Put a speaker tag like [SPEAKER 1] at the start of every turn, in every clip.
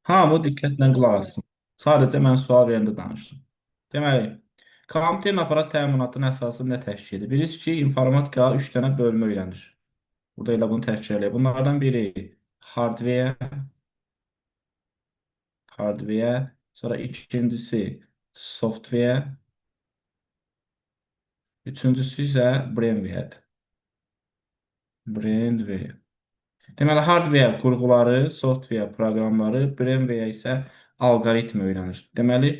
[SPEAKER 1] Hamı diqqətlə qulaq assın. Sadəcə mən sual verəndə danışdım. Deməli, kompüterin aparat təminatının əsasını nə təşkil edir? Bilirsiniz ki, informatika 3 dənə bölmə öyrənir. Burada elə bunu təkrar eləyək. Bunlardan biri hardware, sonra ikincisi software, üçüncüsü isə brainware. Brainware. Deməli, hardware qurğuları, software proqramları, brainware isə alqoritm öyrənir. Deməli,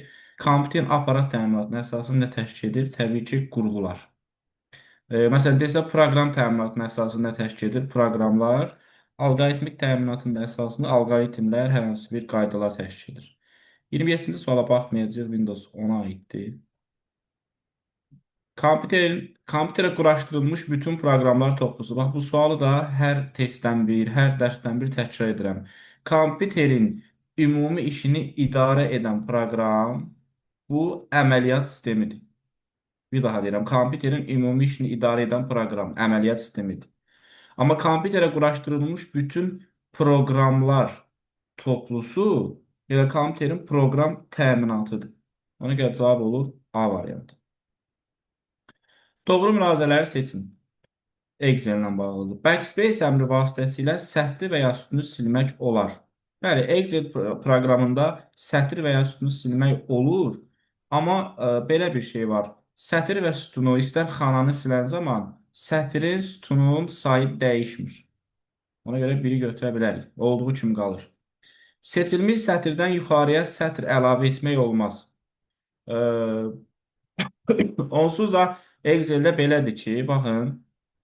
[SPEAKER 1] kompüterin aparat təminatının əsasını nə təşkil edir? Təbii ki, qurğular. Məsələn, desə proqram təminatının əsasını nə təşkil edir? Proqramlar. Alqoritmik təminatın da əsasını alqoritmlər, hər hansı bir qaydalar təşkil edir. 27-ci suala baxmayacağıq, Windows 10-a aiddir. Kompüterə quraşdırılmış bütün proqramlar toplusu. Bax, bu sualı da hər testdən bir, hər dərsdən bir təkrar edirəm. Kompüterin ümumi işini idarə edən proqram bu əməliyyat sistemidir. Bir daha deyirəm, kompüterin ümumi işini idarə edən proqram əməliyyat sistemidir. Amma kompüterə quraşdırılmış bütün proqramlar toplusu elə kompüterin proqram təminatıdır. Ona görə cavab olur A variantı. Doğru mülahizələri seçin. Excel ilə bağlıdır. Backspace əmri vasitəsilə sətri və ya sütunu silmək olar. Bəli, Excel proqramında sətri və ya sütunu silmək olur. Amma belə bir şey var. Sətri və sütunu istər xananı silən zaman sətrin, sütunun sayı dəyişmir. Ona görə biri götürə bilərik. Olduğu kimi qalır. Seçilmiş sətirdən yuxarıya sətr əlavə etmək olmaz. Onsuz da Excel'də belədir ki, baxın,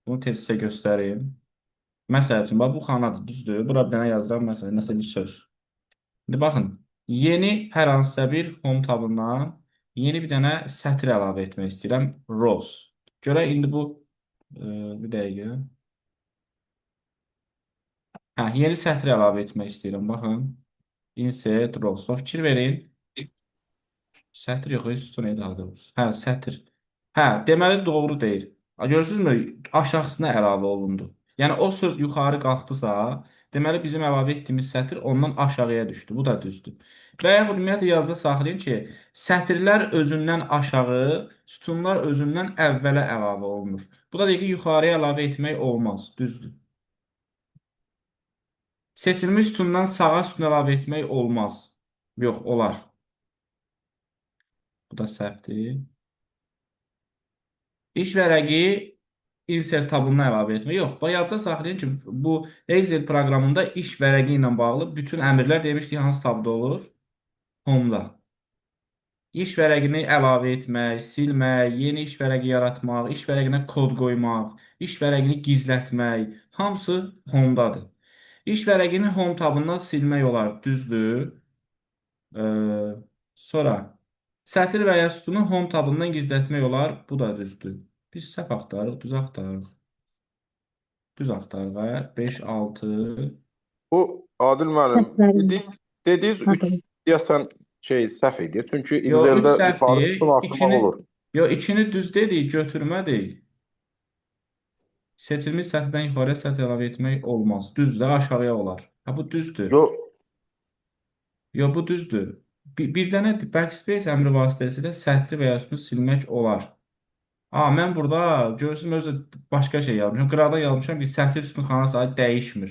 [SPEAKER 1] bunu tez sizə göstərim. Məsəl üçün, bax, bu xanadır, düzdür. Bura bir dənə yazıram, məsələn, nəsə bir söz. İndi baxın, yeni hər hansısa bir home tabından yeni bir dənə sətr əlavə etmək istəyirəm, rows. Görək indi bu, bir dəqiqə. Hə, yeni sətr əlavə etmək istəyirəm, baxın. Insert rows. Bax, fikir verin. Sətr yox, sütun daha doğrusu. Hə, sətr. Hə, deməli doğru deyil. Görürsünüzmü? Aşağısına əlavə olundu. Yəni o söz yuxarı qalxdısa, deməli bizim əlavə etdiyimiz sətr ondan aşağıya düşdü. Bu da düzdür. Və yaxud ümumiyyətlə yazda saxlayın ki, sətirlər özündən aşağı, sütunlar özündən əvvələ əlavə olunur. Bu da deyir ki, yuxarıya əlavə etmək olmaz. Düzdür. Seçilmiş sütundan sağa sütun əlavə etmək olmaz. Yox, olar. Bu da səhvdir. İş vərəqi insert tabından əlavə etmək. Yox, bax yadda saxlayın ki, bu Excel proqramında iş vərəqi ilə bağlı bütün əmrlər demişdik hansı tabda olur? Home-da. İş vərəqini əlavə etmək, silmək, yeni iş vərəqi yaratmaq, iş vərəqinə kod qoymaq, iş vərəqini gizlətmək, hamısı Home-dadır. İş vərəqini Home tabından silmək olar, düzdür. Sonra sətir və ya sütunu Home tabından gizlətmək olar, bu da düzdür. Biz səhv axtarırıq, düz axtarırıq. Düz axtarırıq, hə? 5, 6.
[SPEAKER 2] Bu Adil müəllim
[SPEAKER 3] Səhvlərim.
[SPEAKER 2] dediniz 3
[SPEAKER 3] Pardon.
[SPEAKER 2] deyəsən şey səhv idi. Çünki
[SPEAKER 1] Yo, 3
[SPEAKER 2] Excel-də yuxarı
[SPEAKER 1] səhvdir.
[SPEAKER 2] sütun artırmaq
[SPEAKER 1] İkini,
[SPEAKER 2] olur.
[SPEAKER 1] yo, ikini düz dedik, götürmədik. Seçilmiş sətirdən yuxarıya sətr əlavə etmək olmaz. Düzdür, aşağıya olar. Ha, bu düzdür.
[SPEAKER 2] Yo,
[SPEAKER 1] Yo, bu düzdür. Bir dənə backspace əmri vasitəsilə sətri və ya sütunu silmək olar. Mən burada görürsünüz özü başqa şey yazmışam. Qıraqdan yazmışam ki, sətir sütun xana sayı dəyişmir.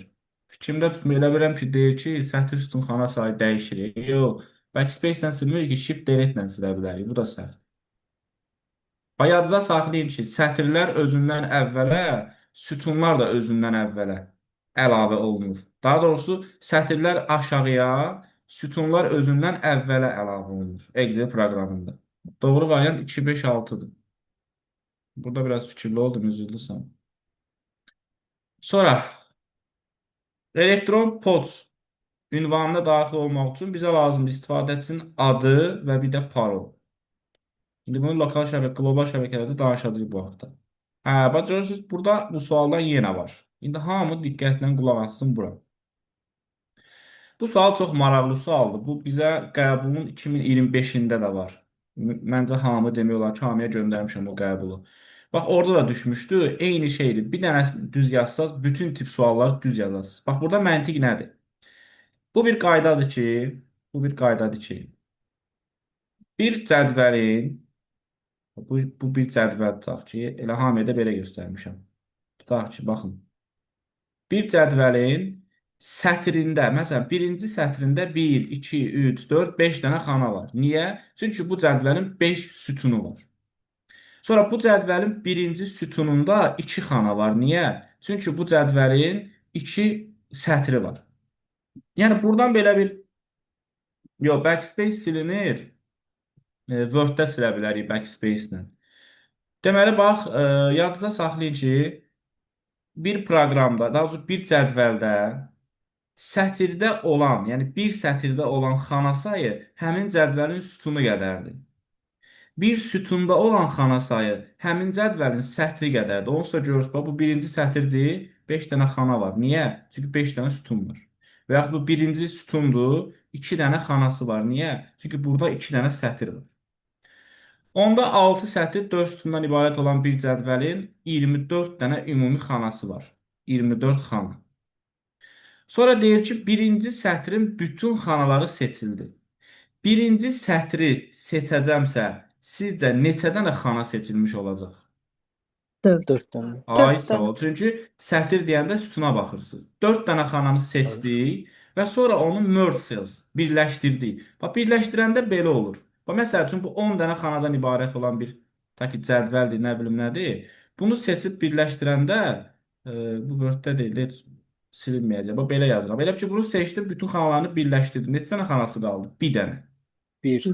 [SPEAKER 1] Fikrimdə tutmur. Elə bilirəm ki, deyir ki, sətir sütun xana sayı dəyişir. Yox, backspace-lə silmirik ki, shift delete-lə silə bilərik. Bu da səhv. Bax, yadınıza saxlayın ki, sətirlər özündən əvvələ, sütunlar da özündən əvvələ əlavə olunur. Daha doğrusu, sətirlər aşağıya, sütunlar özündən əvvələ əlavə olunur Excel proqramında. Doğru variant 2, 5, 6-dır. Burada biraz fikirli oldum, üzüldüsəm. Sonra, elektron poçt ünvanına daxil olmaq üçün bizə lazımdır istifadəçinin adı və bir də parol. İndi bunu lokal şəbəkə, qlobal şəbəkələrdə danışacağıq bu haqda. Hə, bax görürsünüz, burada bu sualdan yenə var. İndi hamı diqqətlə qulaq assın bura. Bu sual çox maraqlı sualdır. Bu bizə qəbulun 2025-də də var. Məncə hamı demək olar ki, hamıya göndərmişəm o qəbulu. Bax, orada da düşmüşdü. Eyni şeydir. Bir dənəsini düz yazsaz, bütün tip sualları düz yazarsınız. Bax, burada məntiq nədir? Bu bir qaydadır ki, bu bir qaydadır ki, bir cədvəlin bu bir cədvəl tutaq ki, elə hamıya da belə göstərmişəm. Tutaq ki, baxın. Bir cədvəlin sətrində, məsələn, birinci sətrində 1, 2, 3, 4, 5 dənə xana var. Niyə? Çünki bu cədvəlin 5 sütunu var. Sonra bu cədvəlin birinci sütununda 2 xana var. Niyə? Çünki bu cədvəlin 2 sətri var. Yəni buradan belə bir yox, backspace silinir. Word-də silə bilərik backspace-ilə. Deməli, bax, yadınıza saxlayın ki, bir proqramda, daha doğrusu bir cədvəldə sətirdə olan, yəni bir sətirdə olan xana sayı həmin cədvəlin sütunu qədərdir. Bir sütunda olan xana sayı həmin cədvəlin sətri qədərdir. Onsuz da görürsünüz, bax, bu birinci sətirdir, 5 dənə xana var. Niyə? Çünki 5 dənə sütun var. Və yaxud bu birinci sütundur, 2 dənə xanası var. Niyə? Çünki burada 2 dənə sətir var. Onda 6 sətir 4 sütundan ibarət olan bir cədvəlin 24 dənə ümumi xanası var. 24 xana. Sonra deyir ki, birinci sətrin bütün xanaları seçildi. Birinci sətri seçəcəmsə, sizcə neçə dənə xana seçilmiş olacaq?
[SPEAKER 3] 4.
[SPEAKER 4] 4 dənə.
[SPEAKER 1] Ay,
[SPEAKER 5] 4
[SPEAKER 1] sağ
[SPEAKER 5] dənə.
[SPEAKER 1] ol. Çünki sətir deyəndə sütuna baxırsınız. 4 dənə xananı seçdik və sonra onu merge cells birləşdirdik. Bax, birləşdirəndə belə olur. Bax, məsəl üçün, bu 10 dənə xanadan ibarət olan bir ta ki cədvəldir, nə bilim nədir. Bunu seçib birləşdirəndə bu Word-də deyil, heç silinməyəcək. Bax, belə yazıram. Elə ki, bunu seçdim, bütün xanalarını birləşdirdim. Neçə dənə xanası qaldı? Bir dənə.
[SPEAKER 4] 1.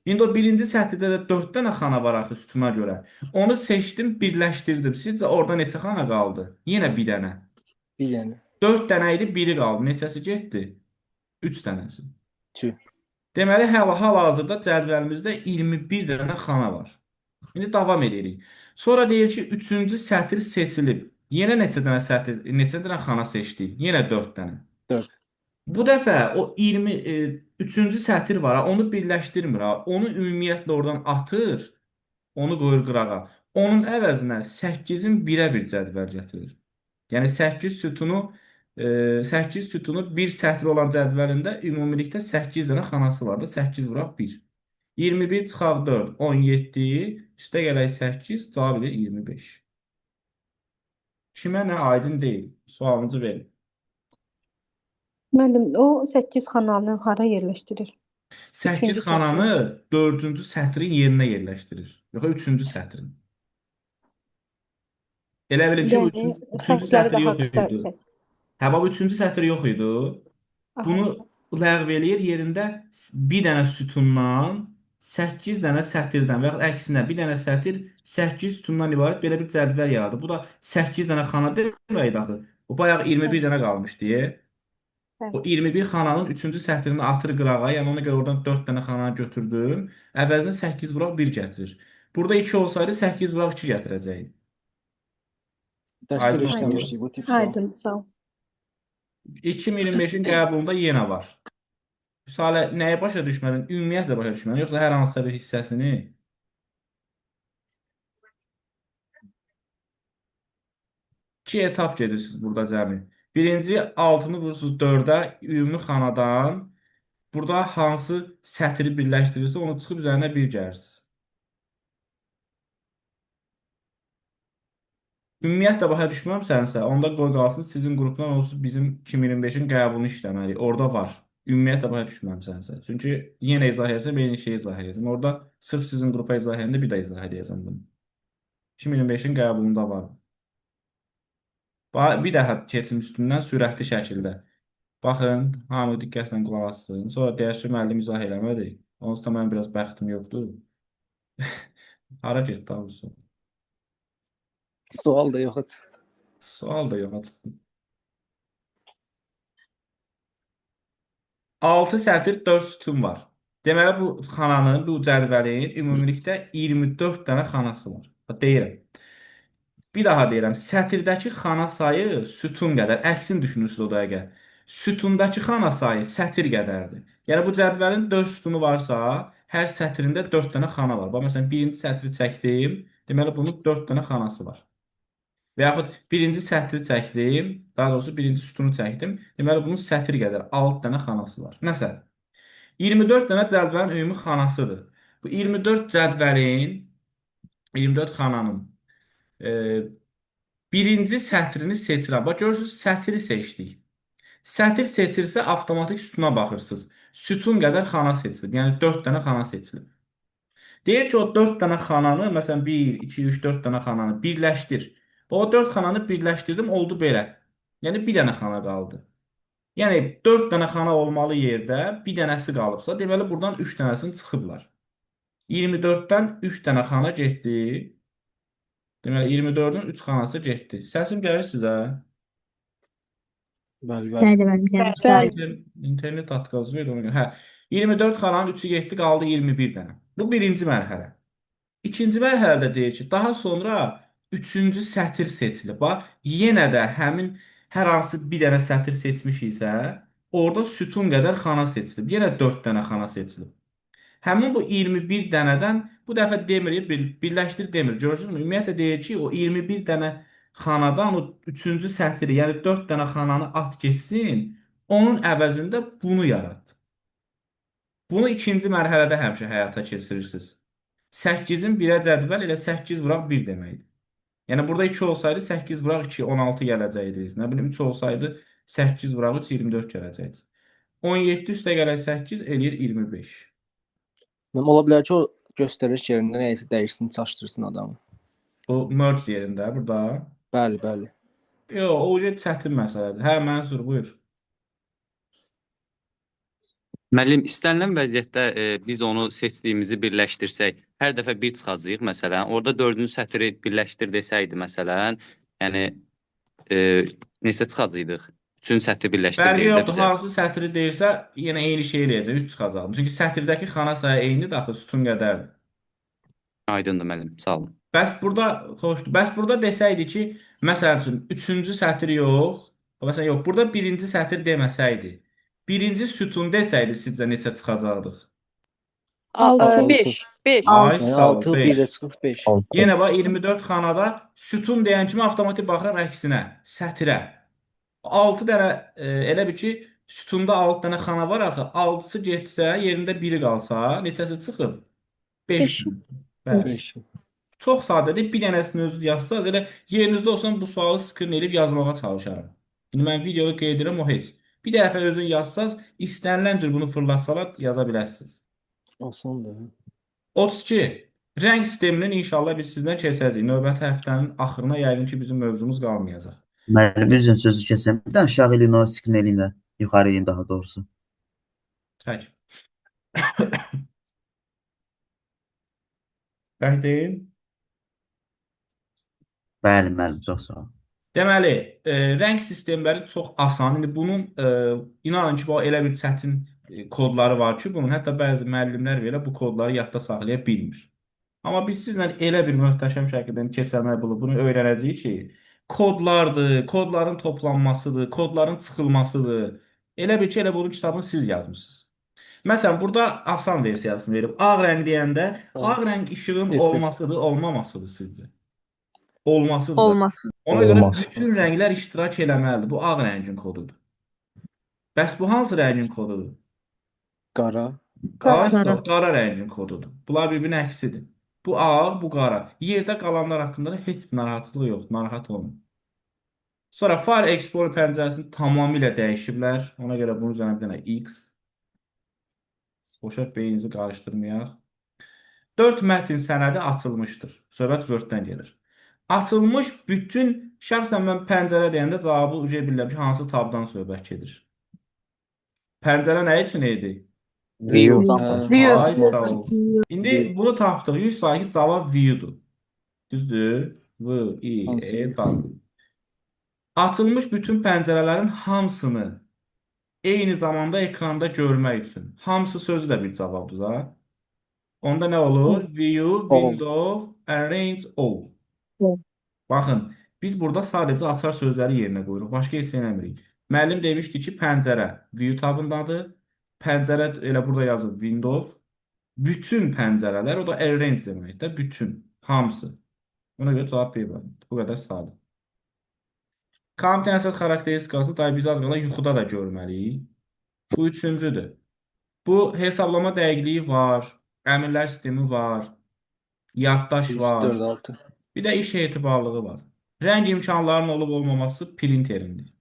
[SPEAKER 1] İndi o birinci sətirdə də 4 dənə xana var axı sütuna görə. Onu seçdim, birləşdirdim. Sizcə orada neçə xana qaldı? Yenə bir dənə.
[SPEAKER 4] Bir dənə.
[SPEAKER 1] 4 dənə idi, biri qaldı. Neçəsi getdi? 3 dənəsi.
[SPEAKER 4] 2.
[SPEAKER 1] Deməli, hal-hazırda cədvəlimizdə 21 dənə xana var. İndi davam edirik. Sonra deyir ki, 3-cü sətir seçilib. Yenə neçə dənə sətir, neçə dənə xana seçdik? Yenə 4 dənə.
[SPEAKER 4] 4.
[SPEAKER 1] Bu dəfə o 23-cü sətir var, ha, onu birləşdirmir, ha. Onu ümumiyyətlə oradan atır, onu qoyur qırağa. Onun əvəzinə 8-in birə bir cədvəl gətirir. Yəni 8 sütunu bir sətri olan cədvəlində ümumilikdə 8 dənə xanası var da, 8 vuraq 1. 21 çıxaq 4, 17, üstə gələk 8, cavab edir 25. Kimə nə aydın deyil? Sualınızı verin.
[SPEAKER 5] Müəllim, o 8 xananı hara yerləşdirir?
[SPEAKER 1] 8
[SPEAKER 5] Üçüncü
[SPEAKER 1] xananı
[SPEAKER 5] sətrin.
[SPEAKER 1] 4-cü sətrin yerinə yerləşdirir. Yox, 3-cü sətrin. Elə bilin ki, bu
[SPEAKER 5] Yəni
[SPEAKER 1] üçüncü
[SPEAKER 5] xəttləri
[SPEAKER 1] sətr
[SPEAKER 5] daha
[SPEAKER 1] yox
[SPEAKER 5] qısa
[SPEAKER 1] idi.
[SPEAKER 5] kəs.
[SPEAKER 1] Hə, bax, üçüncü sətr yox idi.
[SPEAKER 5] Aha.
[SPEAKER 1] Bunu ləğv eləyir, yerində bir dənə sütundan, 8 dənə sətirdən və yaxud əksinə bir dənə sətir 8 sütundan ibarət belə bir cədvəl yaradır. Bu da 8 dənə xana deməkdir axı. O bayaq 21
[SPEAKER 5] Bəli.
[SPEAKER 1] dənə qalmış deyə.
[SPEAKER 5] Bəli.
[SPEAKER 1] O 21 xananın 3-cü sətrini atır qırağa, yəni ona görə oradan 4 dənə xananı götürdüm. Əvəzinə 8 vuraq 1 gətirir. Burada 2 olsaydı 8 vuraq 2 gətirəcəkdi.
[SPEAKER 4] Dərslər
[SPEAKER 1] Aydın oldu.
[SPEAKER 4] işləmişdik bu tip sual.
[SPEAKER 5] Aydın, sağ ol.
[SPEAKER 1] 2025-in qəbulunda yenə var. Misalə, nəyi başa düşmədin? Ümumiyyətlə başa düşmədin, yoxsa hər hansısa bir hissəsini? İki etap gedirsiniz burada cəmi. Birinci, altını vurursunuz 4-ə, ümumi xanadan. Burada hansı sətri birləşdirirsə, onu çıxıb üzərinə 1 gəlirsiniz. Ümumiyyətlə başa düşməmsənsə, onda qoy qalsın sizin qrupdan onsuz bizim 2025-in qəbulunu işləməliyik. Orada var. Ümumiyyətlə başa düşməmsənsə. Çünki yenə izah etsəm, eyni şeyi izah edəcəm. Orada sırf sizin qrupa izah edəndə bir də izah edəcəm bunu. 2025-in qəbulunda var. Bir daha keçim üstündən sürətli şəkildə. Baxın, hamı diqqətlə qulaq assın. Sonra deyər ki, müəllim izah eləmədi. Onsuz da mənim biraz bəxtim yoxdur. Hara getdi hamısı?
[SPEAKER 4] Sual da yoxa çıxdı.
[SPEAKER 1] Sual da yoxa çıxdı. 6 sətir 4 sütun var. Deməli, bu xananın, bu cədvəlin ümumilikdə 24 dənə xanası var. Bax, deyirəm. Bir daha deyirəm, sətirdəki xana sayı sütun qədər. Əksini düşünürsünüz o dəqiqə. Sütundakı xana sayı sətir qədərdir. Yəni, bu cədvəlin 4 sütunu varsa, hər sətrində 4 dənə xana var. Bax, məsələn, birinci sətri çəkdim. Deməli, bunun 4 dənə xanası var. Və yaxud birinci sətri çəkdim, daha doğrusu birinci sütunu çəkdim. Deməli, bunun sətir qədər 6 dənə xanası var. Nəsə, 24 dənə cədvəlin ümumi xanasıdır. Bu 24 cədvəlin, 24 xananın birinci sətrini seçirəm. Bax, görürsünüz, sətri seçdik. Sətir seçilsə, avtomatik sütuna baxırsınız. Sütun qədər xana seçilib. Yəni, 4 dənə xana seçilib. Deyir ki, o 4 dənə xananı, məsələn, 1, 2, 3, 4 dənə xananı birləşdir. O 4 xananı birləşdirdim, oldu belə. Yəni, bir dənə xana qaldı. Yəni, 4 dənə xana olmalı yerdə bir dənəsi qalıbsa, deməli, buradan 3 dənəsini çıxıblar. 24-dən 3 dənə xana getdi. Deməli, 24-ün 3 xanası getdi. Səsim gəlir sizə?
[SPEAKER 4] Bəli, bəli.
[SPEAKER 3] Bəli, bəli, gəlir.
[SPEAKER 5] Bəli.
[SPEAKER 1] İnternet atqazı ona görə. Hə, 24 xananın 3-ü getdi, qaldı 21 dənə. Bu birinci mərhələ. İkinci mərhələdə deyir ki, daha sonra üçüncü sətir seçilib. Bax, yenə də həmin hər hansı bir dənə sətir seçmişiksə, orada sütun qədər xana seçilib. Yenə 4 dənə xana seçilib. Həmin bu 21 dənədən bu dəfə demir, birləşdir demir. Görürsünüzmü? Ümumiyyətlə deyir ki, o 21 dənə xanadan o üçüncü sətri, yəni 4 dənə xananı at getsin, onun əvəzində bunu yarat. Bunu ikinci mərhələdə həmişə həyata keçirirsiniz. 8-in 1-ə cədvəl elə 8 vuraq 1 deməkdir. Yəni burada 2 olsaydı 8 vuraq 2, 16 gələcəkdi. Nə bilim 3 olsaydı 8 vuraq 3, 24 gələcəkdi. 17 üstə gələk 8 eləyir 25.
[SPEAKER 4] Mənim ola bilər ki, o göstəriş yerində nəysə dəyişsin, çaşdırsın adamı.
[SPEAKER 1] Bu merge yerində burada.
[SPEAKER 4] Bəli, bəli.
[SPEAKER 1] Yox, o çətin məsələdir. Hə, Mənsur, buyur.
[SPEAKER 6] Müəllim, istənilən vəziyyətdə biz onu seçdiyimizi birləşdirsək, hər dəfə bir çıxacağıq məsələn. Orada dördüncü sətri birləşdir desəydi məsələn, yəni neçə çıxacaqdıq? Üçüncü sətri birləşdir
[SPEAKER 1] Fərqi
[SPEAKER 6] deyir də
[SPEAKER 1] yoxdur.
[SPEAKER 6] bizə.
[SPEAKER 1] Hansı sətri deyirsə, yenə eyni şey eləyəcək. 3 çıxacaq. Çünki sətirdəki xana sayı eynidir axı, sütun qədərdir.
[SPEAKER 6] Aydındır müəllim, sağ olun.
[SPEAKER 1] Bəs burada xoşdur. Bəs burada desəydi ki, məsəl üçün üçüncü sətir yox, məsələn yox, burada birinci sətir deməsəydi, birinci sütun desəydi sizcə neçə çıxacaqdıq?
[SPEAKER 4] 6.
[SPEAKER 7] 5. 5.
[SPEAKER 1] Ay,
[SPEAKER 4] Yəni
[SPEAKER 1] sağ ol,
[SPEAKER 4] 6
[SPEAKER 1] 5.
[SPEAKER 4] 1 də çıxıb 5.
[SPEAKER 1] Yenə bax 24 xanada sütun deyən kimi avtomatik baxıram əksinə, sətirə. 6 dənə elə bil ki, sütunda 6 dənə xana var axı, 6-sı getsə, yerində biri qalsa, neçəsi çıxıb? 5.
[SPEAKER 3] 5.
[SPEAKER 1] Bəli.
[SPEAKER 4] 5.
[SPEAKER 1] Çox sadədir. Bir dənəsini özünüz yazsanız, elə yerinizdə olsam bu sualı screen edib yazmağa çalışaram. İndi mən videoyu qeyd edirəm, o heç. Bir dəfə özün yazsanız, istənilən cür bunu fırlatsalar yaza bilərsiniz.
[SPEAKER 4] Asandır.
[SPEAKER 1] 32. Rəng sisteminin inşallah biz sizdən keçəcəyik. Növbəti həftənin axırına yəqin ki, bizim mövzumuz qalmayacaq.
[SPEAKER 8] Müəllim, üzr sözü kəsəm. Bir də aşağı eləyin, o screen eləyin də. Yuxarı eləyin daha doğrusu.
[SPEAKER 1] Çək. Çəkdin.
[SPEAKER 8] Bəli, müəllim, çox sağ olun.
[SPEAKER 1] Deməli, rəng sistemləri çox asan. İndi bunun inanın ki, bu elə bir çətin kodları var ki, bunun hətta bəzi müəllimlər belə bu kodları yadda saxlaya bilmir. Amma biz sizlə elə bir möhtəşəm şəkildə keçən ay bunu öyrənəcəyik ki, kodlardır, kodların toplanmasıdır, kodların çıxılmasıdır. Elə bil ki, elə bunun kitabını siz yazmısınız. Məsələn, burada asan versiyasını verib. Ağ rəng deyəndə, ağ rəng işığın
[SPEAKER 4] F.
[SPEAKER 1] olmasıdır, olmamasıdır sizcə? Olmasıdır da.
[SPEAKER 3] Olmasın.
[SPEAKER 1] Ona görə
[SPEAKER 9] Olmaz.
[SPEAKER 1] bütün rənglər iştirak eləməlidir. Bu ağ rəngin kodudur. Bəs bu hansı rəngin kodudur?
[SPEAKER 4] Qara.
[SPEAKER 1] Ay,
[SPEAKER 3] Qara.
[SPEAKER 1] sağ ol, qara rəngin kodudur. Bunlar bir-birinin əksidir. Bu ağ, bu qara. Yerdə qalanlar haqqında da heç bir narahatlıq yoxdur. Narahat olmayın. Sonra File Explorer pəncərəsini tamamilə dəyişiblər. Ona görə bunun üzərinə bir dənə X. Boşa beyninizi qarışdırmayaq. 4 mətn sənədi açılmışdır. Söhbət Word-dən gedir. Açılmış bütün, şəxsən mən pəncərə deyəndə cavabı uca bilirəm ki, hansı tabdan söhbət gedir. Pəncərə nə üçün idi?
[SPEAKER 9] View.
[SPEAKER 7] View.
[SPEAKER 1] Ay, sağ ol. İndi bunu tapdıq. 100% ki, cavab view-dur. Düzdür? V, I,
[SPEAKER 4] Hansı
[SPEAKER 1] E, W. Açılmış bütün pəncərələrin hamısını eyni zamanda ekranda görmək üçün. Hamısı sözü də bir cavabdır da. Onda nə olur? View,
[SPEAKER 4] All.
[SPEAKER 1] Window, Arrange All.
[SPEAKER 3] All.
[SPEAKER 1] Baxın, biz burada sadəcə açar sözləri yerinə qoyuruq. Başqa heç nə eləmirik. Müəllim demişdi ki, pəncərə View tabındadır. Pəncərə elə burada yazıb Window. Bütün pəncərələr, o da arrange deməkdir. Bütün, hamısı. Ona görə cavab B variantı. Bu qədər sadə. Kompüterin əsas xarakteristikası da biz az qala yuxuda da görməliyik. Bu üçüncüdür. Bu hesablama dəqiqliyi var, əmrlər sistemi var, yaddaş
[SPEAKER 4] 3,
[SPEAKER 1] var.
[SPEAKER 4] 4, 6.
[SPEAKER 1] Bir də iş etibarlığı var. Rəng imkanlarının olub olmaması printerindir.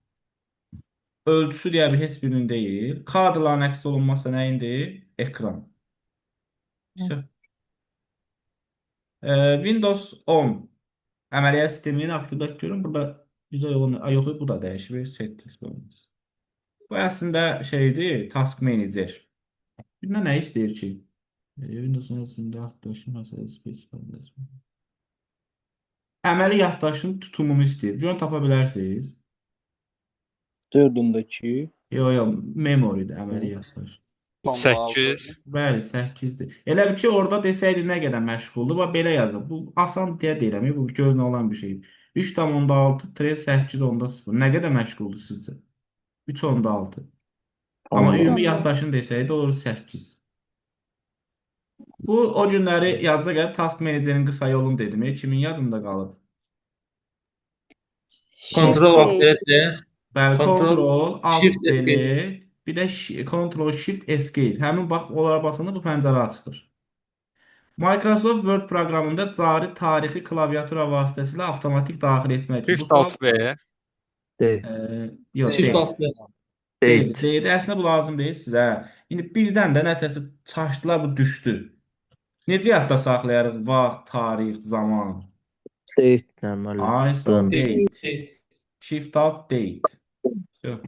[SPEAKER 1] Ölçüsü deyə bir heç birinin deyil. Kadrların əks olunması nəyindir? Ekran. Vəsə. Windows 10 əməliyyat sistemini aktivdə görün. Burada bizə yox, ay, yox, bu da dəyişir. Settings bölməsi. Bu əslində şeydir, Task Manager. Bir nə istəyir ki? Windows-un əslində 65 məsələsi spesifikasiyası. Əməli yaddaşın tutumunu istəyir. Görün tapa bilərsiniz.
[SPEAKER 4] 4.2.
[SPEAKER 1] Yox, yox, memory'dir əməli yaddaş.
[SPEAKER 3] 8.
[SPEAKER 1] Bəli, 8-dir. Elə bil ki, orada desəydi nə qədər məşğuldur, bax belə yazır. Bu asan deyə deyirəm, bu gözlə olan bir şeydir. 3,6 8,0. Nə qədər məşğuldur sizcə? 3,6. Amma ümumi yaddaşın desəydi olur 8. Bu o günləri yadda gəlib Task Managerin qısa yolunu dedim. Kimin yadında qalıb?
[SPEAKER 3] Ctrl Alt Delete.
[SPEAKER 1] Bəli,
[SPEAKER 3] Ctrl
[SPEAKER 1] Ctrl Alt
[SPEAKER 3] Shift Escape.
[SPEAKER 1] Delete, bir də Ctrl Shift Escape. Həmin bax onlara basanda bu pəncərə açılır. Microsoft Word proqramında cari tarixi klaviatura vasitəsilə avtomatik daxil etmək üçün. Bu
[SPEAKER 3] Shift
[SPEAKER 1] sual
[SPEAKER 3] Alt V.
[SPEAKER 7] D.
[SPEAKER 1] Yox,
[SPEAKER 3] Shift
[SPEAKER 1] deyil.
[SPEAKER 3] Alt V.
[SPEAKER 1] Deyil,
[SPEAKER 7] Date.
[SPEAKER 1] deyil. Əslində bu lazım deyil sizə. İndi birdən də nətəsə çaşdılar, bu düşdü. Necə yadda saxlayarıq vaxt, tarix, zaman?
[SPEAKER 7] Date normal.
[SPEAKER 1] Ay, sağ ol.
[SPEAKER 7] Date.
[SPEAKER 1] Date.
[SPEAKER 3] Date.
[SPEAKER 1] Shift Alt Date. Yox.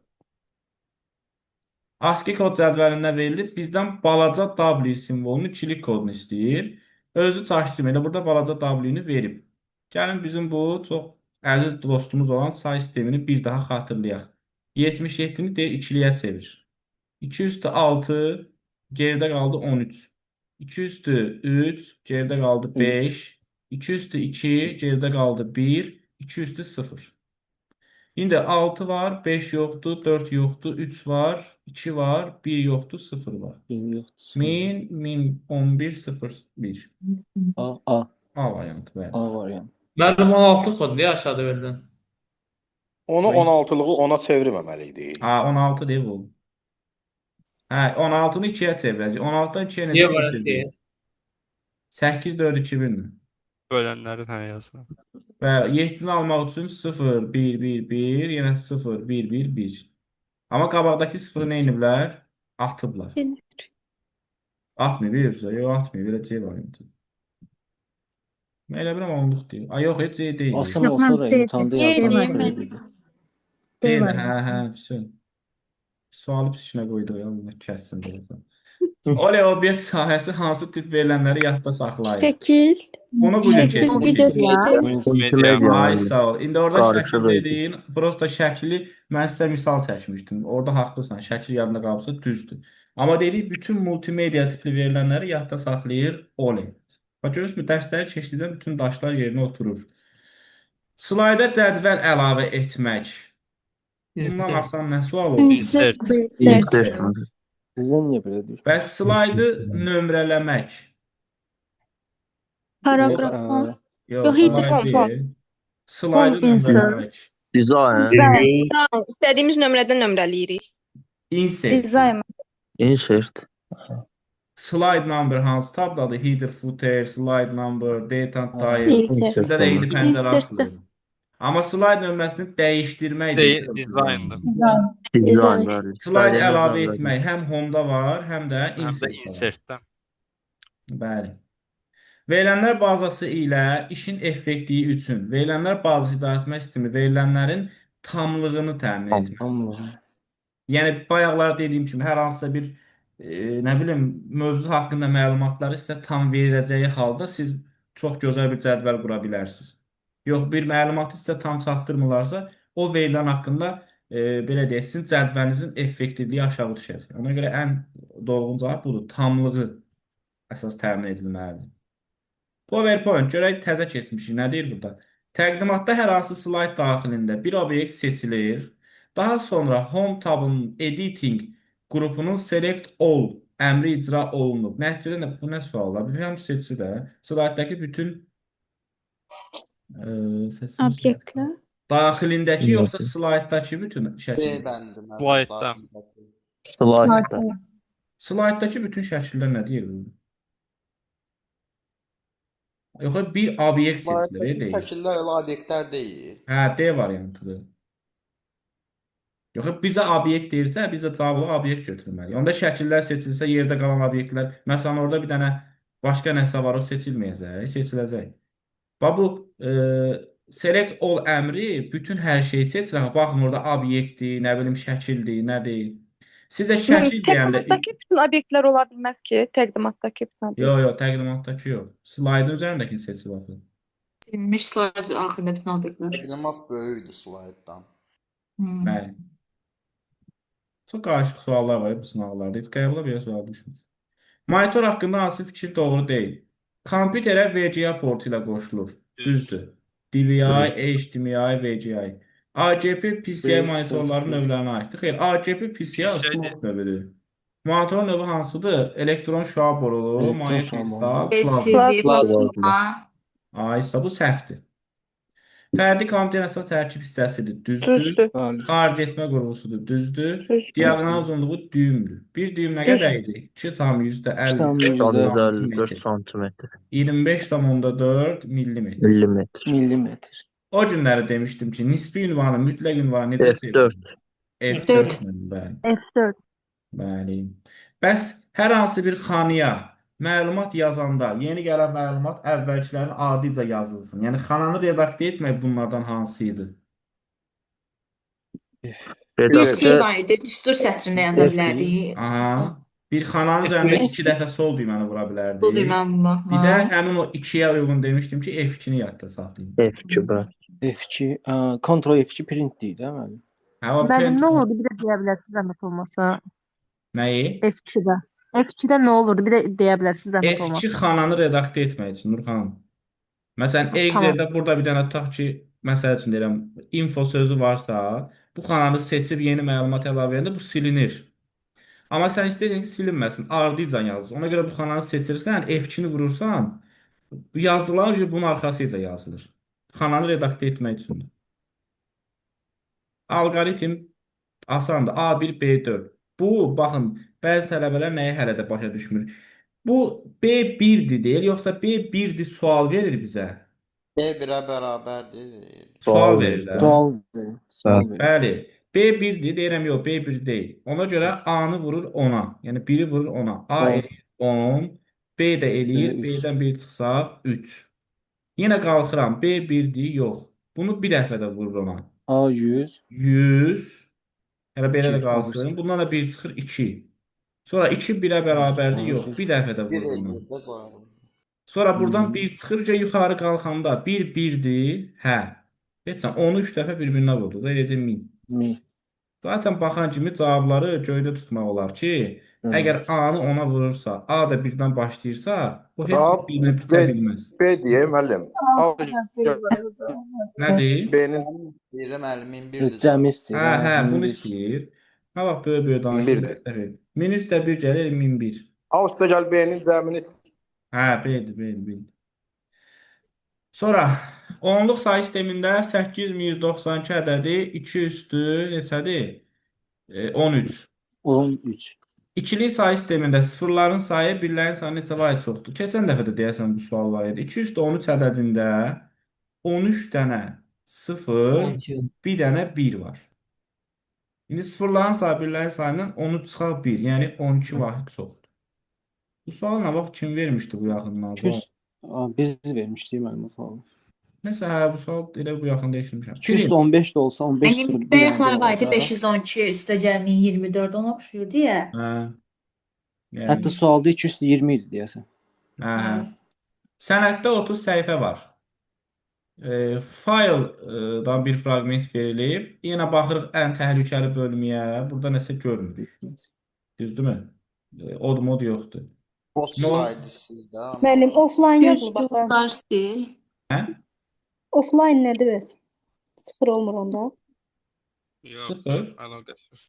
[SPEAKER 1] ASCII kod cədvəlində verilib. Bizdən balaca W simvolunu, ikilik kodunu istəyir. Özü çaşdırmır. Elə burada balaca W-ni verib. Gəlin bizim bu çox əziz dostumuz olan say sistemini bir daha xatırlayaq. 77-ni deyir ikiliyə çevir. 2 üstü 6, geridə qaldı 13. 2 üstü 3, geridə qaldı
[SPEAKER 4] 3.
[SPEAKER 1] 5. 2 üstü 2, geridə qaldı 1. 2 üstü 0. İndi 6 var, 5 yoxdur, 4 yoxdur, 3 var, 2 var, 1 yoxdur, 0 var.
[SPEAKER 4] 1 yoxdur. 0.
[SPEAKER 1] 1000, 1011, 0, 1.
[SPEAKER 4] A, A.
[SPEAKER 1] A variantı, bəli.
[SPEAKER 4] A variantı.
[SPEAKER 3] Müəllim 16 kod deyə aşağıda verilən.
[SPEAKER 2] Onu 16-lığı ona çevirməməli idi.
[SPEAKER 1] Ha, 16 deyil bu. Hə, 16-nı 2-yə çevirəcək. 16-dan 2-yə necə
[SPEAKER 3] Niyə variant
[SPEAKER 1] keçirdік?
[SPEAKER 3] deyil?
[SPEAKER 1] 8, 4, 2, 1 mi?
[SPEAKER 3] Bölənlərin hə yazır.
[SPEAKER 1] Bəli, 7-ni almaq üçün 0, 1, 1, 1, yenə 0, 1, 1, 1. Amma qabaqdakı 0-ı nə ediblər? Atıblar. Atmayıb, yoxsa? Yox, atmayıb. Elə C variantı. Mən elə bilirəm onluq deyil. Ay, yox, heç C deyil.
[SPEAKER 4] Asan
[SPEAKER 9] Yox,
[SPEAKER 4] olsa
[SPEAKER 9] mən
[SPEAKER 4] da
[SPEAKER 9] D
[SPEAKER 4] imtahanda
[SPEAKER 9] dedim.
[SPEAKER 4] yaddan
[SPEAKER 9] D
[SPEAKER 4] çıxır
[SPEAKER 9] deyim.
[SPEAKER 4] idi.
[SPEAKER 9] D
[SPEAKER 1] Deyil, hə,
[SPEAKER 9] variantı.
[SPEAKER 1] hə, vəsə. Sualı pis işinə qoyduq ya, Allah kəssin deyəsən. Oley obyekt sahəsi hansı tip verilənləri yadda saxlayır?
[SPEAKER 10] Şəkil,
[SPEAKER 1] Bunu bu gün
[SPEAKER 10] şəkil, video
[SPEAKER 1] keçmişik.
[SPEAKER 10] tipi.
[SPEAKER 3] Multimedia.
[SPEAKER 1] Ay sağ ol. İndi orada şəkil
[SPEAKER 7] Qarışıq idi.
[SPEAKER 1] dediyin, prosta şəkli mən sizə misal çəkmişdim. Orada haqlısan. Şəkil yadında qalıbsa düzdür. Amma dedik bütün multimedia tipli verilənləri yadda saxlayır Oley. Bax görürsünüzmü dərsləri keçdikdə bütün daşlar yerinə oturur. Slayda cədvəl əlavə etmək. Bundan
[SPEAKER 3] Insert.
[SPEAKER 1] asan nə sual olsun?
[SPEAKER 10] Insert,
[SPEAKER 3] Insert.
[SPEAKER 10] insert.
[SPEAKER 7] Insert.
[SPEAKER 4] Sizə niyə belə düşmür?
[SPEAKER 1] Bəs slaydı nömrələmək.
[SPEAKER 10] Paragraf
[SPEAKER 4] Ə,
[SPEAKER 1] Yox,
[SPEAKER 10] Yox, header
[SPEAKER 1] slide
[SPEAKER 11] Fon, fon.
[SPEAKER 1] deyil. Slaydı
[SPEAKER 9] Fon insert.
[SPEAKER 1] nömrələmək.
[SPEAKER 7] Design.
[SPEAKER 11] Design. İstədiyimiz nömrədən nömrələyirik.
[SPEAKER 1] Insert.
[SPEAKER 9] Design.
[SPEAKER 7] Insert.
[SPEAKER 1] Slide number hansı tabdadır? Header, footer, slide number, date and
[SPEAKER 4] Hə.
[SPEAKER 1] time.
[SPEAKER 10] Insert.
[SPEAKER 1] Üstündə də eyni pəncərə
[SPEAKER 10] Insertdə.
[SPEAKER 1] açılır. Amma slide nömrəsini dəyişdirmək
[SPEAKER 3] Deyil,
[SPEAKER 1] deyil.
[SPEAKER 3] designdır.
[SPEAKER 7] Design.
[SPEAKER 10] Design.
[SPEAKER 7] Bəli.
[SPEAKER 1] Slide
[SPEAKER 7] İstədiyiniz
[SPEAKER 1] əlavə
[SPEAKER 7] nömrədə.
[SPEAKER 1] etmək həm home-da var, həm də
[SPEAKER 3] Həm də
[SPEAKER 1] insertdə var.
[SPEAKER 3] insertdə.
[SPEAKER 1] Bəli. Verilənlər bazası ilə işin effektliyi üçün verilənlər bazası idarəetmə sistemi verilənlərin tamlığını təmin etmək.
[SPEAKER 4] Tamam.
[SPEAKER 1] Yəni bayaqlar dediyim kimi hər hansısa bir nə bilim mövzu haqqında məlumatları sizə tam veriləcəyi halda siz çox gözəl bir cədvəl qura bilərsiniz. Yox, bir məlumatı sizə tam çatdırmırlarsa, o verilən haqqında belə deyək, sizin cədvəlinizin effektivliyi aşağı düşəcək. Ona görə ən dolğun cavab budur. Tamlığı əsas təmin edilməlidir. PowerPoint görək təzə keçmişik. Nə deyir burada? Təqdimatda hər hansı slayd daxilində bir obyekt seçilir. Daha sonra Home tabının Editing qrupunun Select All əmri icra olunur. Nəticədə nə, bu nə suallar? Bütün hamısı seçili də. Slayddakı bütün seçilmiş.
[SPEAKER 10] Obyektlər.
[SPEAKER 1] Daxilindəki yoxsa slayddakı bütün
[SPEAKER 2] B
[SPEAKER 1] şəkillər?
[SPEAKER 2] bəndi müəllim
[SPEAKER 3] Slaydda.
[SPEAKER 2] daxilindəki.
[SPEAKER 7] Slaydda.
[SPEAKER 1] Slayddakı bütün şəkillər nə deyir bu? Yox, bir obyekt seçilir,
[SPEAKER 2] Slaydakı
[SPEAKER 1] deyil.
[SPEAKER 2] şəkillər elə obyektlər deyil.
[SPEAKER 1] Hə, D variantıdır. Yox, bizə obyekt deyirsə, bizə cavab olaraq obyekt götürməliyik. Onda şəkillər seçilsə, yerdə qalan obyektlər, məsələn, orada bir dənə başqa nəsə var, o seçilməyəcək, seçiləcək. Bax bu select all əmri bütün hər şeyi seçir. Axı, baxın orada obyektdir, nə bilim şəkildir, nədir. Siz də şəkil deyəndə
[SPEAKER 11] Təqdimatdakı bütün obyektlər ola bilməz ki, təqdimatdakı bütün obyektlər.
[SPEAKER 1] Yox, yox, təqdimatdakı yox. Slaydın üzərindəkini seçib axı.
[SPEAKER 9] Silinmiş slayd axırında bütün obyektlər.
[SPEAKER 2] Təqdimat böyükdür slayddan.
[SPEAKER 1] Bəli. Çox qarışıq suallar var bu sınaqlarda. Heç qəbula belə sual düşmür. Monitor haqqında hansı fikir doğru deyil? Kompüterə VGA portu ilə qoşulur. Düzdür. DVI, HDMI, VGA. AGP, PCI monitorların növlərinə aiddir. Xeyr, AGP, PCI slot növüdür. Monitorun növü hansıdır? Elektron şüa borulu,
[SPEAKER 4] Elektron
[SPEAKER 1] maye
[SPEAKER 4] şüa
[SPEAKER 1] kristal,
[SPEAKER 4] borulu.
[SPEAKER 1] plazma.
[SPEAKER 9] LCD, plazma.
[SPEAKER 1] Ay, bu səhvdir. Fərdi kompüterin əsas tərkib hissəsidir. Düzdür.
[SPEAKER 11] Düzdür.
[SPEAKER 4] Bəli.
[SPEAKER 1] Xaric etmə qurğusudur. Düzdür.
[SPEAKER 11] Düzdür.
[SPEAKER 1] Diaqonal uzunluğu düyümdür. Bir düyüm nə qədər idi? 2,54
[SPEAKER 7] 2,54
[SPEAKER 1] santimetr.
[SPEAKER 7] santimetr.
[SPEAKER 1] 25,4 millimetr.
[SPEAKER 7] Millimetr.
[SPEAKER 4] Millimetr.
[SPEAKER 1] O günləri demişdim ki, nisbi ünvanı mütləq ünvanı necə
[SPEAKER 7] F4.
[SPEAKER 1] çevrilir? F4. Bəli.
[SPEAKER 5] F4.
[SPEAKER 1] Bəli. Bəs hər hansı bir xanaya məlumat yazanda yeni gələn məlumat əvvəlkilərin adıca yazılsın. Yəni xananı redaktə etmək bunlardan hansı idi?
[SPEAKER 7] Redaktə
[SPEAKER 9] F2 var idi. Düstur sətrində yaza bilərdik.
[SPEAKER 1] Aha. Bir xananın üzərində 2 dəfə sol düyməni vura
[SPEAKER 9] Bu
[SPEAKER 1] bilərdik.
[SPEAKER 9] düyməni vurmaqla.
[SPEAKER 1] Bir də həmin o 2-yə uyğun demişdim ki, F2-ni yadda saxlayın.
[SPEAKER 7] F2 bəli.
[SPEAKER 4] F2, Ctrl F2 print deyil, hə müəllim?
[SPEAKER 1] Hə, o
[SPEAKER 5] Müəllim,
[SPEAKER 1] print
[SPEAKER 5] nə olurdu? Bir də deyə bilərsiniz zəhmət olmasa.
[SPEAKER 1] Nəyi?
[SPEAKER 5] F2-də. F2-də nə olurdu? Bir də deyə bilərsiniz zəhmət
[SPEAKER 1] F2
[SPEAKER 5] olmasa.
[SPEAKER 1] xananı redaktə etmək üçün Nurxan. Məsələn,
[SPEAKER 5] Tamam.
[SPEAKER 1] Excel-də burada bir dənə tutaq ki, məsəl üçün deyirəm, info sözü varsa, bu xananı seçib yeni məlumat əlavə edəndə bu silinir. Amma sən istəyirsən ki, silinməsin, ardıcan yazılsın. Ona görə bu xananı seçirsən, F2-ni vurursan, bu yazdıqların bunun arxasıca yazılır. Xananı redaktə etmək üçündür. Alqoritm asandır. A1, B4. Bu, baxın, bəzi tələbələr nəyi hələ də başa düşmür. Bu B1-dir deyil, yoxsa B1-dir sual verir bizə?
[SPEAKER 2] B1-ə bərabərdir.
[SPEAKER 1] Sual verir də.
[SPEAKER 4] Sual verir. Sual verir.
[SPEAKER 1] Bəli. B1-dir, deyirəm yox, B1 deyil. Ona görə A-nı vurur 10-a. Yəni 1-i vurur 10-a. A eləyir 10, B də eləyir, B-dən 1 çıxsaq 3. Yenə qalxıram, B1-dir, yox. Bunu bir dəfə də vurur ona.
[SPEAKER 4] A 100.
[SPEAKER 1] 100. Hələ belə də qalsın. Bundan da 1 çıxır 2. Sonra 2 1-ə bərabərdir, yox. Bir dəfə də
[SPEAKER 2] 1
[SPEAKER 1] vurur ona.
[SPEAKER 2] eləyir də cavabı.
[SPEAKER 1] Sonra buradan 1 çıxır, yuxarı qalxanda 1 1-dir. Hə. Heç nə, 10-u 3 dəfə bir-birinə vurdu. Da eləcə 1000.
[SPEAKER 4] 1000.
[SPEAKER 1] Zaten baxan kimi cavabları göydə tutmaq olar ki, əgər A-nı ona vurursa, A da birdən başlayırsa, bu heç
[SPEAKER 2] Cavab
[SPEAKER 1] bir-birinə bitə bilməz.
[SPEAKER 2] B deyə müəllim. A
[SPEAKER 1] Nədir?
[SPEAKER 2] B-nin Biri müəllim 1001-dir.
[SPEAKER 4] Cəmi istəyir.
[SPEAKER 1] Hə, hə, bunu istəyir. Ha, bax, böyük-böyük danışır.
[SPEAKER 2] 1001-dir.
[SPEAKER 1] 1003 də 1 gəlir, 1001.
[SPEAKER 2] A üstə gəl B-nin cəmini.
[SPEAKER 1] Hə, B-dir, B-dir, B-dir. Sonra onluq sayı sistemində 8192 ədədi 2 üstü neçədir? 13.
[SPEAKER 4] 13.
[SPEAKER 1] İkili sayı sistemində sıfırların sayı birlərin sayı neçə vahid çoxdur? Keçən dəfə də deyəsən bu sual var idi. 2 üstü 13 ədədində 13 dənə 0,
[SPEAKER 3] 12.
[SPEAKER 1] bir dənə 1 var. İndi sıfırların sayı birlərin sayından 13 çıxaq 1, yəni 12 vahid çoxdur. Bu sualı nə vaxt kim vermişdi bu yaxınlarda?
[SPEAKER 4] 200 biz vermişdik müəllim bu sualı.
[SPEAKER 1] Nəsə, hə, bu sual elə bu yaxında eşitmişəm.
[SPEAKER 4] 215 də olsa 15
[SPEAKER 9] Mənim
[SPEAKER 4] 0 1
[SPEAKER 9] bayaqlar var idi 512 üstəgəl 1024 ona oxşuyur deyə.
[SPEAKER 1] Hə. Yəni.
[SPEAKER 4] Hətta sualda 220 idi deyəsən.
[SPEAKER 1] Hə, hə. Sənəddə 30 səhifə var. Fayldan bir fraqment verilib. Yenə baxırıq ən təhlükəli bölməyə. Burada nəsə görmürük. Düzdürmü? Od mod yoxdur.
[SPEAKER 2] Boss saydısı da.
[SPEAKER 5] Müəllim, offline yazılıb axı.
[SPEAKER 9] Sil.
[SPEAKER 1] Hə?
[SPEAKER 5] Offline nədir bəs? Sıfır olmur onda.
[SPEAKER 3] Yox,
[SPEAKER 1] Sıfır.
[SPEAKER 3] əlaqəsi yox.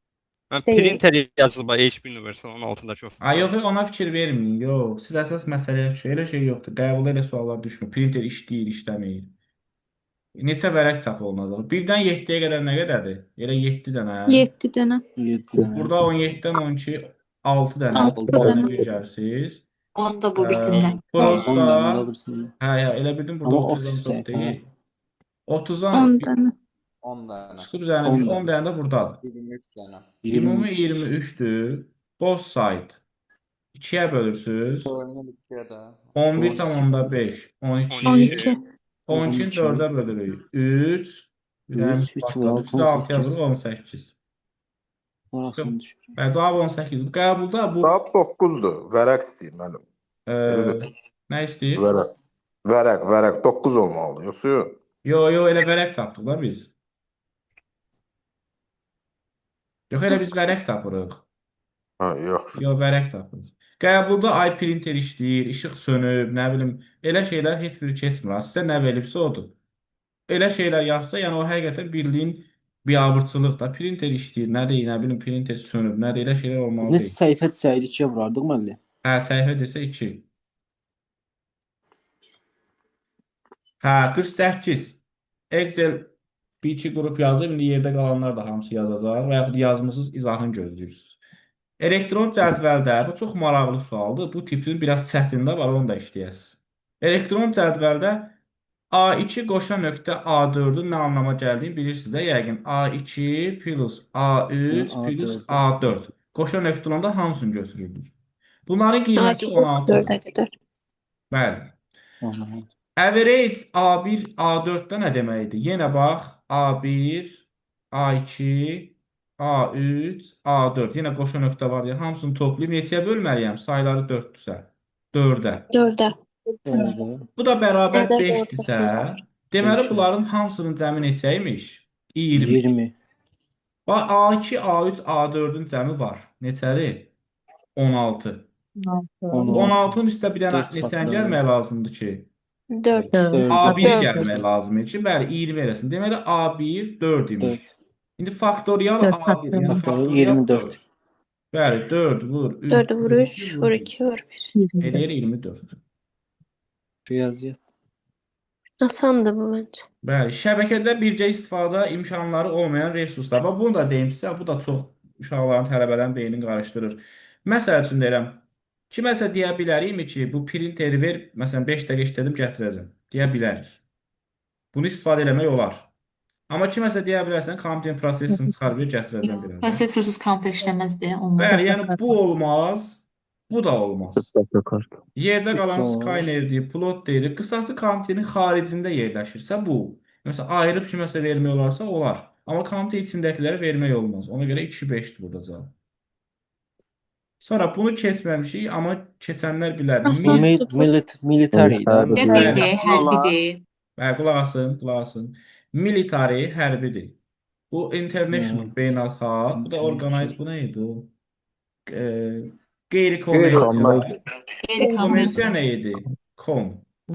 [SPEAKER 3] Mən
[SPEAKER 5] Deyil.
[SPEAKER 3] printer yazılıb HP Universal onun altındakı o.
[SPEAKER 1] Ay, yox, ona fikir verməyin. Yox, siz əsas məsələyə fikir. Elə şey yoxdur. Qəbulda elə suallar düşmür. Printer işləyir, işləmir. Neçə vərəq çap olunacaq? 1-dən 7-yə qədər nə qədərdir? Elə 7 dənə.
[SPEAKER 5] 7 dənə.
[SPEAKER 4] 7 dənə.
[SPEAKER 1] Burada 17-dən 12, 6 dənə.
[SPEAKER 5] 6
[SPEAKER 1] 6 dənə
[SPEAKER 5] dənə.
[SPEAKER 1] bir gəlsiz.
[SPEAKER 9] Onu da bu birisində.
[SPEAKER 4] 10
[SPEAKER 1] Prosta,
[SPEAKER 4] dənə də o birisində.
[SPEAKER 1] hə, hə, elə bildim burada
[SPEAKER 4] Amma
[SPEAKER 1] 30-dan
[SPEAKER 4] 30
[SPEAKER 1] çox
[SPEAKER 4] səhifə.
[SPEAKER 1] deyil. 30-dan
[SPEAKER 5] 10 dənə.
[SPEAKER 2] 10 dənə.
[SPEAKER 1] çıxıb üzərinə
[SPEAKER 4] 10
[SPEAKER 1] bir 10
[SPEAKER 4] dənə.
[SPEAKER 1] dənə də buradadır.
[SPEAKER 2] 23 dənə.
[SPEAKER 1] Ümumi
[SPEAKER 4] 23.
[SPEAKER 1] 23-dür. Both side. 2-yə bölürsüz.
[SPEAKER 2] Bölünür 2-yə də.
[SPEAKER 1] 11,5, 12,
[SPEAKER 5] 12.
[SPEAKER 1] 12-ni
[SPEAKER 4] 12.
[SPEAKER 1] 4-ə bölürük. 3,
[SPEAKER 4] 3,
[SPEAKER 1] ürəyimiz
[SPEAKER 4] 3
[SPEAKER 1] patladı.
[SPEAKER 4] vur 6,
[SPEAKER 1] 3-ü də 6-ya
[SPEAKER 4] 18.
[SPEAKER 1] vurur, 18.
[SPEAKER 4] Orasını düşür.
[SPEAKER 1] Bəli, cavab 18. Bu qəbulda bu
[SPEAKER 2] Cavab 9-dur. Vərəq istəyir müəllim.
[SPEAKER 1] e,
[SPEAKER 2] Elədir.
[SPEAKER 1] nə istəyir?
[SPEAKER 2] Vərəq. Vərəq, vərəq 9 olmalıdır. Yoxsa yox?
[SPEAKER 1] Yo, yo, elə vərəq tapdıq da biz. Yox, elə biz vərəq tapırıq.
[SPEAKER 2] Hə, yaxşı.
[SPEAKER 1] Yo, vərəq tapırıq. Qəbulda ay printer işləyir, işıq sönüb, nə bilim, elə şeylər heç biri keçmir. Sizə nə veribsə odur. Elə şeylər yazsa, yəni o həqiqətən bildiyin biabırçılıq da. Printer işləyir, nədir, nə bilim, printer sönüb, nədir, elə şeylər olmalı
[SPEAKER 4] Necə
[SPEAKER 1] deyil.
[SPEAKER 4] səhifə desəydi 2-yə vurardıq müəllim.
[SPEAKER 1] Hə, səhifə desə 2. Hə, 48. Excel bir iki qrup yazıb, indi yerdə qalanlar da hamısı yazacaq və yaxud yazmısınız, izahını gözləyirsiniz. Elektron cədvəldə, bu çox maraqlı sualdır. Bu tipin biraz çətində var, onu da işləyəsiniz. Elektron cədvəldə A2 qoşa nöqtə A4-ün nə anlama gəldiyini bilirsiniz də yəqin. A2 plus A3 plus
[SPEAKER 4] A4.
[SPEAKER 1] A4. Qoşa nöqtə olanda hamısını götürürdünüz. Bunların qiyməti
[SPEAKER 5] A2
[SPEAKER 1] 16-dır.
[SPEAKER 5] 4-ə qədər.
[SPEAKER 1] Bəli.
[SPEAKER 4] Aha.
[SPEAKER 1] Average A1, A4-də nə deməkdir? Yenə bax, A1, A2, A3, A4. Yenə qoşa nöqtə var ya, hamısını toplayıb neçəyə bölməliyəm? Sayları 4-dürsə. 4-ə.
[SPEAKER 5] 4-ə.
[SPEAKER 4] Dördə.
[SPEAKER 1] Bu da bərabər
[SPEAKER 5] Ədəd
[SPEAKER 1] 5-dirsə,
[SPEAKER 5] ortasında.
[SPEAKER 1] deməli
[SPEAKER 4] Beşə.
[SPEAKER 1] bunların hamısının cəmi neçə imiş? 20.
[SPEAKER 4] 20.
[SPEAKER 1] Bax, A2, A3, A4-ün cəmi var. Neçədir? 16. Bu
[SPEAKER 4] 16.
[SPEAKER 1] 16-nın üstə bir dənə
[SPEAKER 4] 4
[SPEAKER 1] neçəni
[SPEAKER 4] faktorial.
[SPEAKER 1] gəlmək lazımdır ki?
[SPEAKER 5] 4.
[SPEAKER 4] 4.
[SPEAKER 1] A1
[SPEAKER 11] Dörd.
[SPEAKER 1] gəlmək lazım idi ki, bəli 20 eləsin. Deməli A1 4 imiş.
[SPEAKER 4] 4.
[SPEAKER 1] İndi faktorial
[SPEAKER 11] 4
[SPEAKER 1] A1, yəni
[SPEAKER 11] faktorial.
[SPEAKER 4] Faktorial
[SPEAKER 1] faktorial
[SPEAKER 4] 24.
[SPEAKER 1] 4. Bəli, 4 vur 3
[SPEAKER 5] 4 vur
[SPEAKER 1] vur
[SPEAKER 5] 3
[SPEAKER 1] 2
[SPEAKER 5] vur
[SPEAKER 1] vur 1.
[SPEAKER 5] 2 vur 1.
[SPEAKER 1] Eləyir 24.
[SPEAKER 4] Riyaziyyat.
[SPEAKER 5] Asandır bu məncə.
[SPEAKER 1] Bəli, şəbəkədə bircə istifadə imkanları olmayan resurslar. Bax bunu da deyim sizə, bu da çox uşaqların, tələbələrin beynini qarışdırır. Məsəl üçün deyirəm, kiməsə deyə bilərikmi ki, bu printeri ver, məsələn 5 dəqiqə işlədim, gətirəcəm. Deyə bilərik. Bunu istifadə eləmək olar. Amma kiməsə deyə bilərsən, kompüterin prosesorini çıxar ver, gətirəcəm birazdan.
[SPEAKER 9] Prosesorsuz kompüter işləməzdi, olmaz.
[SPEAKER 1] Bəli, yəni bu olmaz, bu da olmaz.
[SPEAKER 7] Kart.
[SPEAKER 1] Yerdə
[SPEAKER 4] Üç
[SPEAKER 1] qalan
[SPEAKER 4] olar.
[SPEAKER 1] scannerdir, plot deyil. Qısası kompüterin xaricində yerləşirsə bu. Məsələn, ayırıb kiməsə vermək olarsa olar. Amma kompüter içindəkiləri vermək olmaz. Ona görə 2-5-dir burada cavab. Sonra bunu keçməmişik, amma keçənlər bilər.
[SPEAKER 4] Bu
[SPEAKER 5] Asan.
[SPEAKER 4] Military idi,
[SPEAKER 7] Hərbi.
[SPEAKER 4] müəllim.
[SPEAKER 1] Bəli.
[SPEAKER 9] Hərbidir, hərbidir.
[SPEAKER 1] Bəli, qulaq asın, qulaq asın. Military hərbidir. Bu international,
[SPEAKER 4] Hı.
[SPEAKER 1] beynəlxalq. Bu da organize, bu nə idi o? E,
[SPEAKER 2] Qeyri-kommersiya.
[SPEAKER 1] qeyri-kommersiya.
[SPEAKER 9] Qeyri-kommersiya.
[SPEAKER 1] Kommersiya nə idi? Com.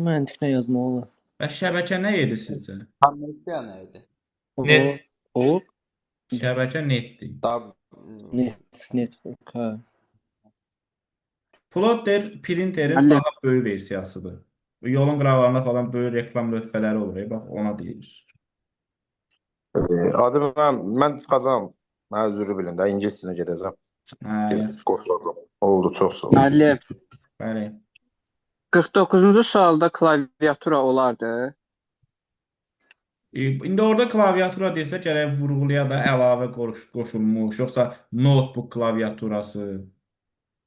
[SPEAKER 4] Məntiqlə yazmaq olar.
[SPEAKER 1] Və şəbəkə nə idi sizcə?
[SPEAKER 2] Kommersiya nə idi?
[SPEAKER 4] O,
[SPEAKER 3] Net.
[SPEAKER 4] o,
[SPEAKER 1] Şəbəkə netdir.
[SPEAKER 2] Daha
[SPEAKER 4] net, network, hə.
[SPEAKER 1] Plotter printerin
[SPEAKER 6] Müəllim.
[SPEAKER 1] daha böyük versiyasıdır. Bu yolun qıraqlarında falan böyük reklam lövhələri olur. Bax ona deyilir.
[SPEAKER 2] Adı mən çıxacağam. Mən üzrü bilin də ingilis dilinə gedəcəm.
[SPEAKER 1] Hə, yaxşı.
[SPEAKER 2] Qoşulacağam. Oldu, çox sağ ol.
[SPEAKER 10] Müəllim,
[SPEAKER 1] Bəli.
[SPEAKER 10] 49-cu sualda klaviatura olardı.
[SPEAKER 1] İndi orada klaviatura desə gərək vurğulaya da əlavə qoşulmuş, yoxsa notebook klaviaturası.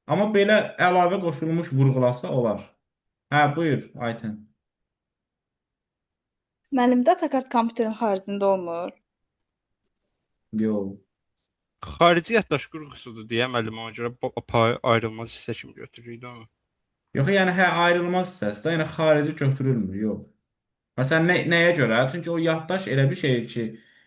[SPEAKER 1] Amma belə əlavə qoşulmuş vurğulasa olar. Hə, buyur Aytən.
[SPEAKER 11] Müəllim, data kart kompüterin xaricində olmur.
[SPEAKER 1] Yox.
[SPEAKER 3] Xarici yaddaş qurğusudur deyə müəllim ona görə ayrılmaz hissə kimi götürürdü onu.
[SPEAKER 1] Yox, yəni hə ayrılmaz hissəsi də, yəni xarici götürülmür, yox. Məsələn, nəyə görə? Çünki o yaddaş elə bir şeydir ki,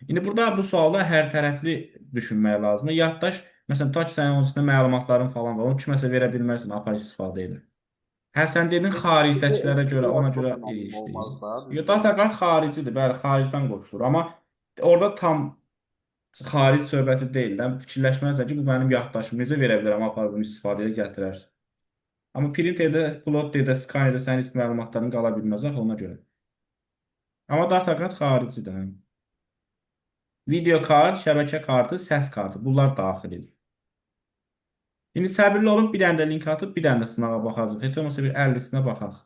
[SPEAKER 1] indi burada bu sualda hər tərəfli düşünmək lazımdır. Yaddaş, məsələn, tutaq ki, sənin onun içində məlumatların falan var, onu kiməsə verə bilməzsən, apar istifadə elə. Hə, sən dedin xaricdəkilərə görə, ona görə işləyir.
[SPEAKER 2] Olmaz da.
[SPEAKER 1] Yox, data kart xaricidir, bəli, xaricdən qoşulur. Amma orada tam xaric söhbəti deyil də. Fikirləşməzsən ki, bu mənim yaddaşım, necə verə bilərəm, apar bunu istifadəyə gətirərsən. Amma printerdə, plotterdə, skanerdə sənin heç məlumatların qala bilməz axı ona görə. Amma data kart xaricidir. Hə. Video kart, şəbəkə kartı, səs kartı. Bunlar daxilidir. İndi səbirli olun, bir dənə də link atıb, bir dənə də sınağa baxacağıq. Heç olmasa bir 50-sinə baxaq.